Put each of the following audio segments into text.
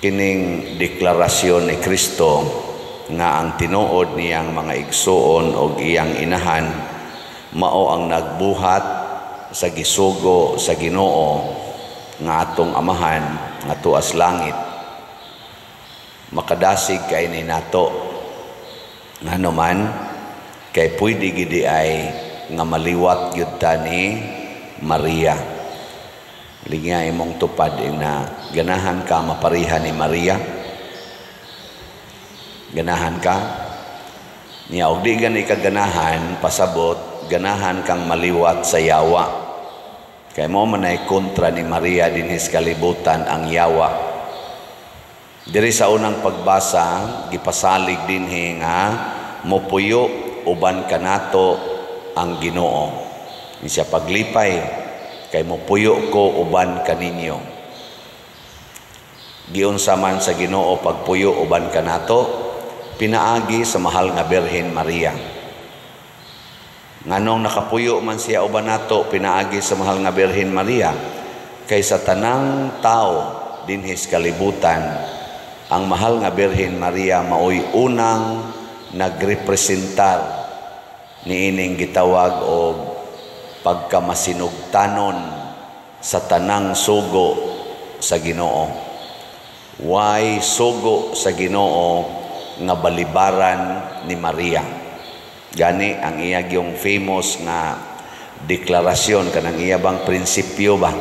Kining deklarasyon ni Kristo nga ang tinuod niyang mga igsuon og iyang inahan mao ang nagbuhat sa gisugo sa Ginoo nga atong Amahan nga tuas langit, makadasig kay ni nato. Ngano man? Kay pwede gidi ay nga maliwat gyud ta ni Maria. Lingya imong tupad na, ganahan ka mapariha ni Maria? Ganahan ka niya? Og di gani ka ganahan, pasabot ganahan kang maliwat sa yawa, kay mo man ay kontra ni Maria dinhi sa kalibutan, ang yawa. Diri sa unang pagbasa, gipasalig dinhi nga mopuyo uban kanato ang Ginoo. Siya, "Paglipay kay mopuyo ko uban kaninyo." Giunsa man sa Ginoo pagpuyo uban kanato? Pinaagi sa mahal nga Birhen Maria. Nganong nakapuyo man siya uban nato pinaagi sa mahal nga Birhen Maria? Kay sa tanang tao dinhi sa kalibutan, ang mahal nga Birhen Maria maoy unang nagrepresentar niining gitawag og pagkamasinugtanon sa tanang sugo sa Ginoo. Way sugo sa Ginoo nga balibaran ni Maria. Gani ang iya yung famous nga deklarasyon, kanang iya bang prinsipyo ba,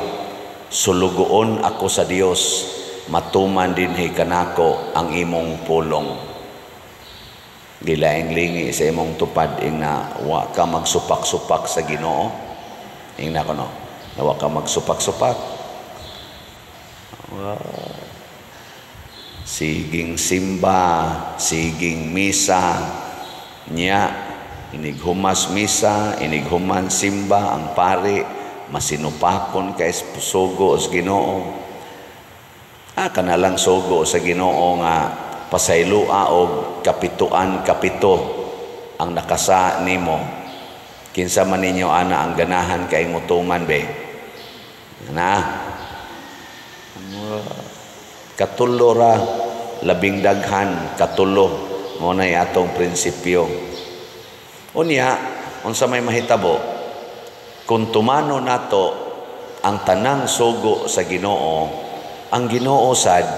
"Sulugoon ako sa Dios, matuman dinhi kanako ang imong pulong." Gilaing lingi sa imong tupad ing na wa ka magsupak-supak sa Ginoo. Ing na kono, na wa ka magsupak-supak. Wow. Siging simba, siging misa, niya inighumas misa, inighuman simba, ang pari masinupakon kay sugo sa Ginoo. Ah, kanalang sugo sa Ginoo nga pasaylua og kapituan kapito ang nakasa nimo. Kinsa man ninyo ana ang ganahan kay mutuman be? Na katulo ra, labing daghan katulo mo na atong prinsipyo. Unya, unsa may mahitabo kung tumano nato ang tanang sugo sa Ginoo? Ang Ginoo sad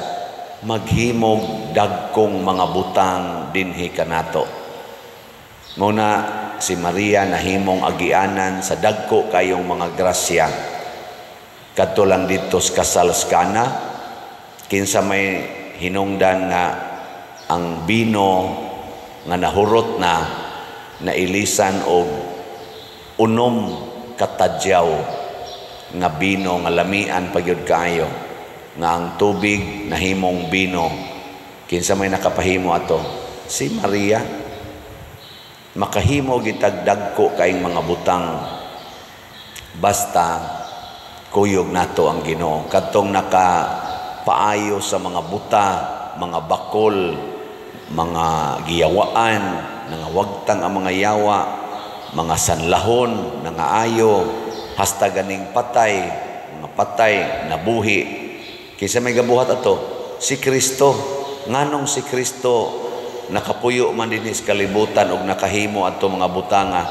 maghimog dagkong mga butang dinhi kanato. Muna si Maria nahimong agianan sa dagko kayong mga grasya. Kadto lang didto sa kasal sa Kana, kinsa may hinungdan nga ang bino nga nahurot na nailisan og 6 katadyaw nga bino nga lamian pa gyud kaayo, nga ang tubig nahimong bino? Kinsa may nakapahimo ato? Si Maria. Makahimo gitag dagko kaayong mga butang basta kuyog nato ang Ginoo. Kadtong naka paayo sa mga buta, mga bakol, mga giyawaan, nangawagtang ang mga yawa, mga sanlahon, nangaayo, hasta ganing patay, mga patay, nabuhi. Kinsa may gabuhat ato? Si Kristo. Nganong si Kristo nakapuyo man dinhi sa kalibutan og nakahimo ato mga butanga?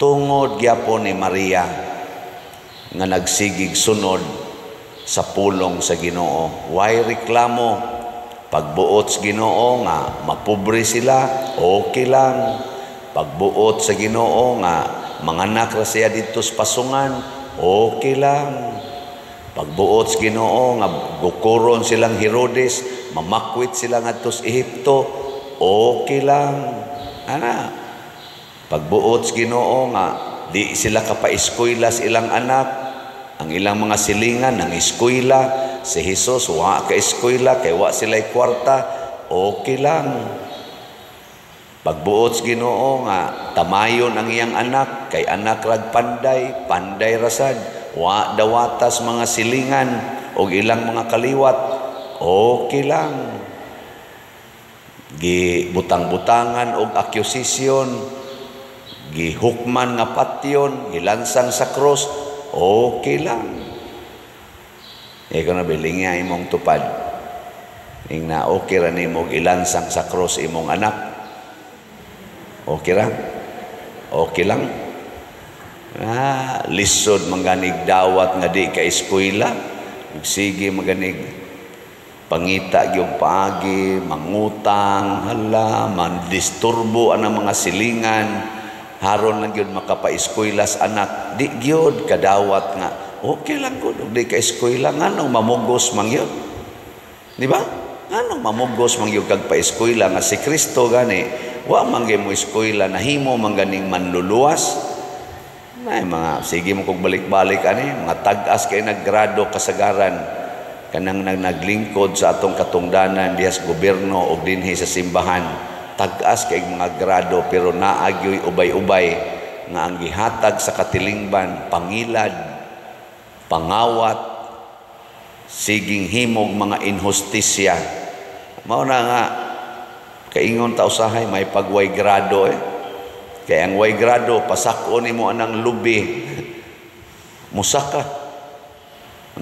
Tungod gyapon ni Maria nga nagsigig sunod sa pulong sa Ginoo. Way reklamo? Pagbuot sa Ginoo nga mapobre sila, okay lang. Pagbuot sa Ginoo nga manganak ra siya didto sa pasungan, okay lang. Pagbuot sa Ginoo nga gukuron silang Herodes, mamakwit sila ngadto sa Ehipto, okay lang. Ana. Pagbuot sa Ginoo nga di sila kapaeskwela sa ilang anak, ang ilang mga silingan nang eskwela, si Jesus wa ka eskwela kay wa sila kwarta, okay lang. Pagbuot sa Ginoo nga tamayon ang iyang anak kay anak rag panday, panday rasad, wa dawatas mga silingan og ilang mga kaliwat, okay lang. Gibutang-butangan og accusation, gihukman nga patyon, gilansang sa cross, okay lang. Ikaw na bilingya imong tupad. Ing na okay ra nimo ilansang sa cross imong anak. Okay ra? Okay lang. Ah, lisod manganig dawat nga di ka eskwela. Sige, maganig pangita gyud paagi, mangutang, hala, mandisturbo anang mga silingan haron lang gyud makapaeskwela sa anak. Di gyud kadawat nga okay lang gud og di ka eskwela, nganong mamugos man gyud, di ba? Nganong mamugos man gyud kag paeskwela nga si Kristo gani wa man gyud mo eskwela, nahimo man ganing manluluwas? Ay, mga sige mo kog balik-balik ani mga tag-as kay naggrado kasagaran kanang naglingkod sa atong katungdanan diha sa gobyerno o dinhi sa simbahan, tag-as kay mga grado, pero naa gyoy ubay-ubay nga ang gihatag sa katilingban, pangilad, pangawat, siging himog mga inhustisya. Mao na nga kaingon ta usahay may pagway grado eh. Kay ang way grado, pasako nimo anang lubi, musaka,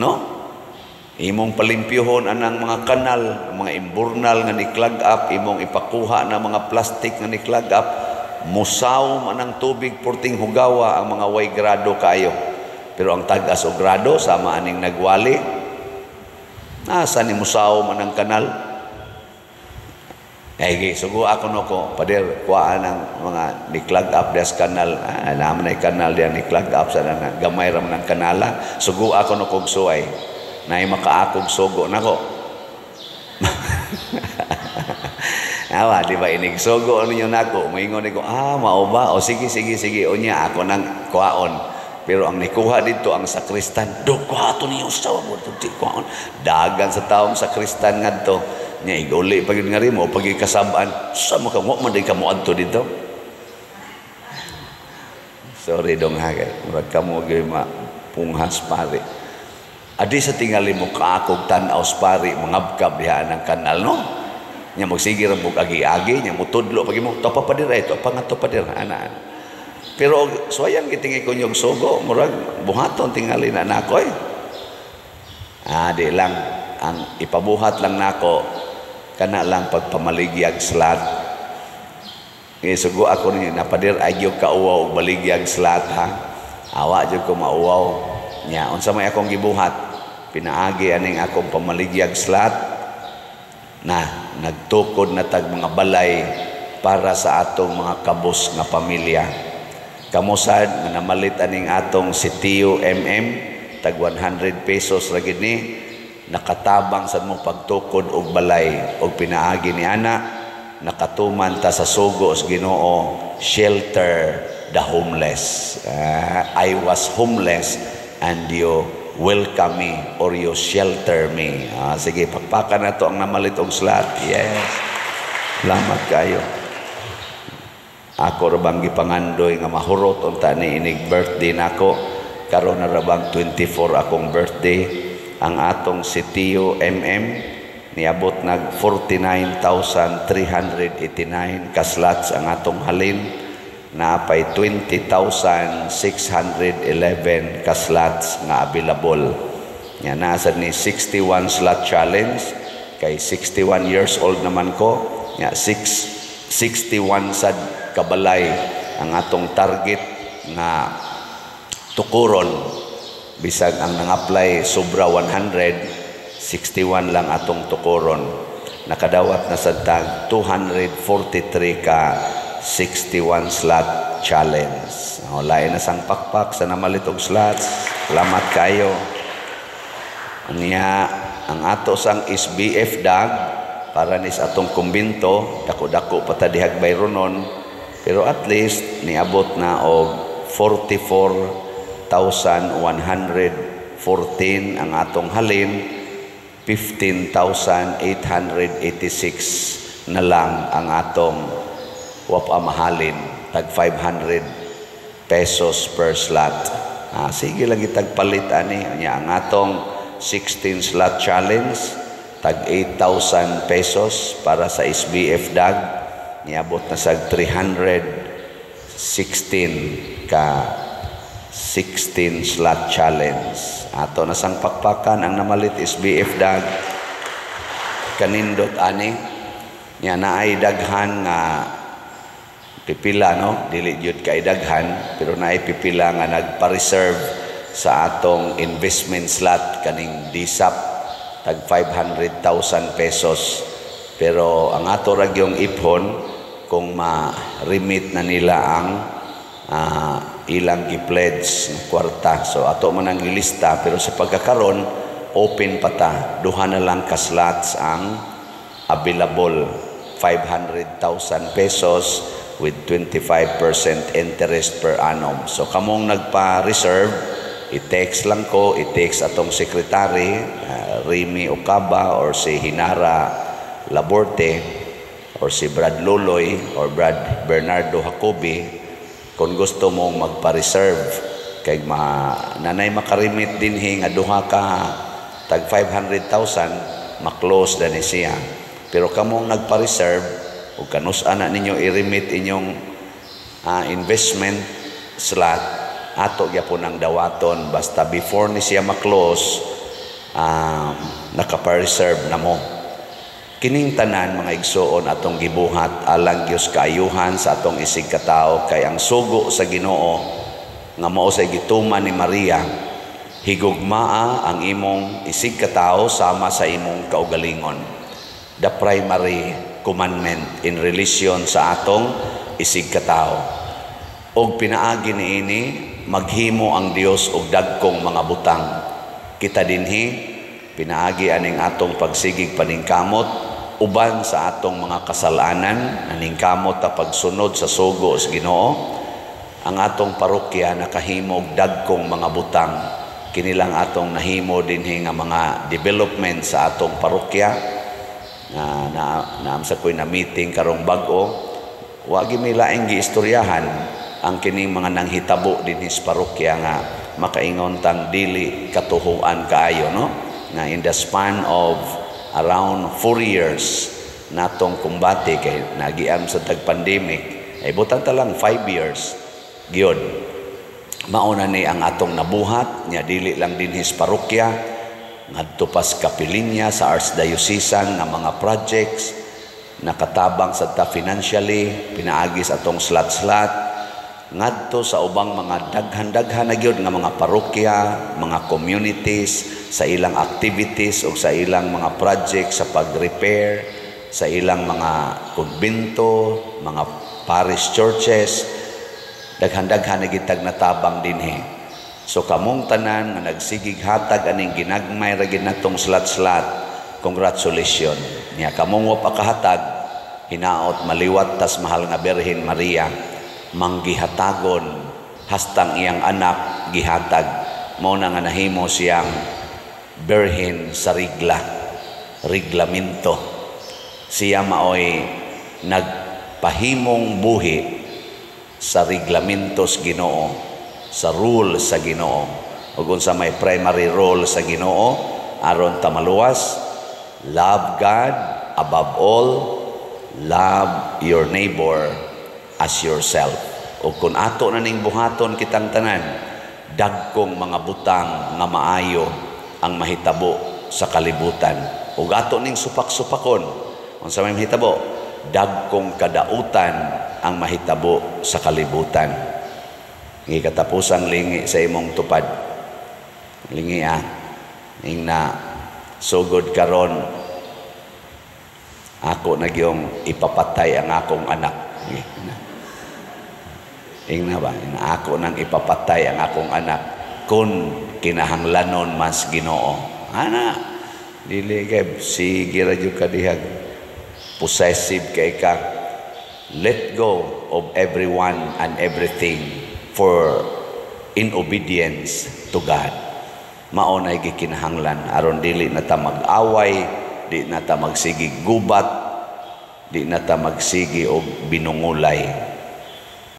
no? Imong palimpyuhon anang mga kanal, mga imburnal nga ni-clog up, imong ipakuha na mga plastic nga ni-clog up, musaw man ang tubig, purting hugawa ang mga way grado kaayo. Pero ang tag-as og grado, sama aning nagwali, nasa ni musaw man ang kanal. Ay, sugo ako no ko, pader, kuhaan ang mga ni-clog up des kanal, ah, naman ay kanal diyan ni-clog up sa na, gamay ra man ang kanala, sugo ako no kog suway. Nay makaakog sugo nako. Awa, di ba inig sugo ninyo nako, moingon ko, ah, mao ba? O sige, sige, sige, unya ako nang kuhaon. Pero ang nikuha dito ang sakristan, do kuha to niyo sa mo, di kuhaon. Dagan sa taong sakristan ngadto. Nya iguli pag nga rimo pag ikasab-an, sa mo ka mo man di ka mo adto dito. Sorry dong ha, murag kamo gyud mapunghas pare. Adi sa tingali mo kaakog tan-aw pare, mangabkab diha ang kanal, no? Nya magsige ra mo agi-agi, nya mutudlo pag mo topa pa dira, ito pa nga to pa dira ana. Pero suwayan gitingi ko nyog sugo, murag buhaton tingali na nako eh. Ah, di lang ang ipabuhat lang nako kana lang pagpamaligyag slot. Eh, sugo ako ni napadir ay gyud kauwaw og baligyag slot ha. Awa jud ko mauwaw. Nya unsa may akong gibuhat? Pinaagi aning akong pamaligyag slot na nagtukod na tag mga balay para sa atong mga kabus nga pamilya. Kamosad nga namalit aning atong si Tio MM tag 100 pesos ra gid ni, nakatabang sad mo pagtukod og balay og pinaagi ni ana nakatuman ta sa sugo sa Ginoo, shelter the homeless. I was homeless and you welcome me or you shelter me. Sige, pakpakan na to ang namalit og slot. Yes. Salamat kayo. Ako ra bang gipangandoy nga mahurot unta ni inig birthday nako. Karon na ra bang 24 akong birthday. Ang atong si Tio MM niabot nag 49,389 ka slots ang atong halin, naapay 20,611 ka slots nga available. Nya nasa ni 61 slot challenge kay 61 years old naman ko. Nya 61 sad kabalay ang atong target nga tukuron. Bisag ang nang-apply sobra 100, 61 lang atong tukuron. Nakadawat na sad tag 243 ka 61 slot challenge. O, lain na sang pakpak sa namalit og slots. Salamat kayo. Nya ang ato sang SBF dag para nis atong kumbinto, dako-dako pa ta dihag bayronon, pero at least niabot na og 44,114 ang atong halin, 15,886 na lang ang atong wapa mahalin, tag 500 pesos per slot. Ah, sige lang itagpalit ani. Nya ang atong 16 slot challenge tag 8,000 pesos para sa SBF dag, niabot na sa 316 ka 16 slot challenge. Ato na sang pakpakan ang namalit SBF dag. Kanindot ani nya, naay daghan nga pipila, no? Dili gyud kay daghan, pero naay pipila nga nagpa-reserve sa atong investment slot kaning DSAP, tag 500,000 pesos. Pero ang ato ra gyung iphon kung ma-remit na nila ang ilang gi-pledge na kwarta. So ato man ang gilista, pero sa pagkakaron open pa ta. Duha na lang ka slots ang available, 500,000 pesos with 25% interest per annum. So kamong nagpa-reserve, i-text lang ko, i-text atong secretary, Remy Okaba or si Hinara Laborte or si Brad Loloy or Brad Bernardo Jacobi kung gusto mong magpa-reserve, kay ma nanay makarimit dinhi nga duha ka tag 500,000, ma-close na ni siya. Pero kamong nagpa-reserve ug kanus-a na ninyo i-remit inyong investment slot, ato gyapon ang dawaton basta before ni siya ma-close, nakapa-reserve na mo. Kining tanan, mga igsuon, atong gibuhat alang Dios kaayuhan sa atong isig katawo, kay ang sugo sa Ginoo nga mao sa gituman ni Maria, higugmaa ang imong isig katawo sama sa imong kaugalingon. The primary commandment in relation sa atong isig katawo. Og pinaagi niini, maghimo ang Dios og dagkong mga butang. Kita dinhi, pinaagi aning atong pagsigig paningkamot uban sa atong mga kasalanan, naningkamot ta pagsunod sa sugo sa Ginoo, ang atong parokya nakahimo og dagkong mga butang. Kinilang atong nahimo dinhi nga mga development sa atong parokya na na naam sa ko'y na meeting karong bag-o, wa gi may laing giistoryahan ang kining mga nanghitabo dinhi sa parokya nga makaingon tang dili katuhuan kaayo, no? Nga in the span of around 4 years natong kumbate, kay nagiam sa tag pandemic, ay butan ta lang 5 years gyud, mao na ni ang atong nabuhat nya. Dili lang dinhi sa parokya, ngadto pas kapilinya sa archdiocesan nga mga projects, nakatabang sa ta financially pinaagi sa atong slot-slot, ngadto sa ubang mga daghan-daghan na gyud nga mga parokya, mga communities, sa ilang activities o sa ilang mga projects sa pag-repair sa ilang mga kumbento, mga parish churches, daghan-daghan na gitag natabang dinhi. So kamong tanan nga nagsigig hatag aning ginagmay ra gid natong slot-slot, congratulations. Nya kamong wa pa kahatag, hinaot maliwat tas mahal nga Birhen Maria, manggihatagon hastang iyang anak gihatag. Mao na nga nahimo siyang birhen sa regla, reglamento. Siya maoy nagpahimong buhi sa reglamentos Ginoo, sa rule sa Ginoo. Ug unsa may primary role sa Ginoo aron ta maluwas? Love God above all, love your neighbor as yourself. Ug kung ato na ning buhaton kitang tanan, dagkong mga butang nga maayo ang mahitabo sa kalibutan. Ug ato ning supak-supakon, unsa may mahitabo? Dagkong kadautan ang mahitabo sa kalibutan. Ngi katapusang lingi sa imong tupad. Lingi ah. Ing na sugod karon, ako na gyung ipapatay ang akong anak. Ing na ba? Ing ako nang ipapatay ang akong anak kung kinahanglanon mas Ginoo. Ana, dili kay sige ra jud ka dihag possessive kay ka. Let go of everyone and everything for in obedience to God. Mao na gikinahanglan aron dili na ta mag-away, di na ta magsigi gubat, di na ta magsigi og binungulay.